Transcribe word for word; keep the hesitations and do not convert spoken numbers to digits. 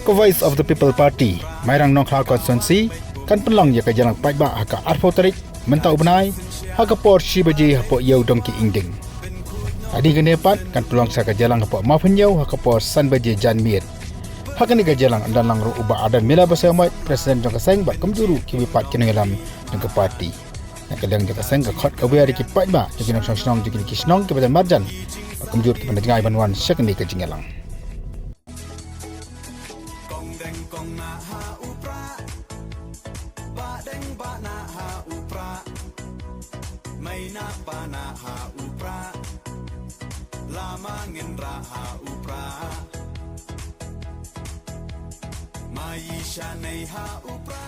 Ka Voice of the People Party, Mairang Nongkhlaw Constituency, kan pynlong ïa ka jingïalang paidbah ha ka arphew tarik mynta u bnai, ha ka por shi baje hapoh Ïew Dongki Ingding. Hadien kane pat kan pynlong sa ka jingïalang hapoh Mawphanñiew ha ka por san baje janmiet. Ha kane ka jingïalang yn don lang ruh u Bah Ardent Miller Basaiawmoit, President jong ka seng, bad kumjuh ruh kiwei pat ki nongïalam jong ka party. Na ka liang jong ka seng ka khot ka wer ïa ki paidbah, ïa ki nongshong shnong jong kine ki shnong kiba don marjan, bad kumjuh ruh kiba na jngai ban wan sha kane ka jingïalang. Kong deng kong na ha u pra, ba deng ba na ha u pra, mai na pa na ha u pra, lama ngin ra ha u pra, mai sha nei ha u pra.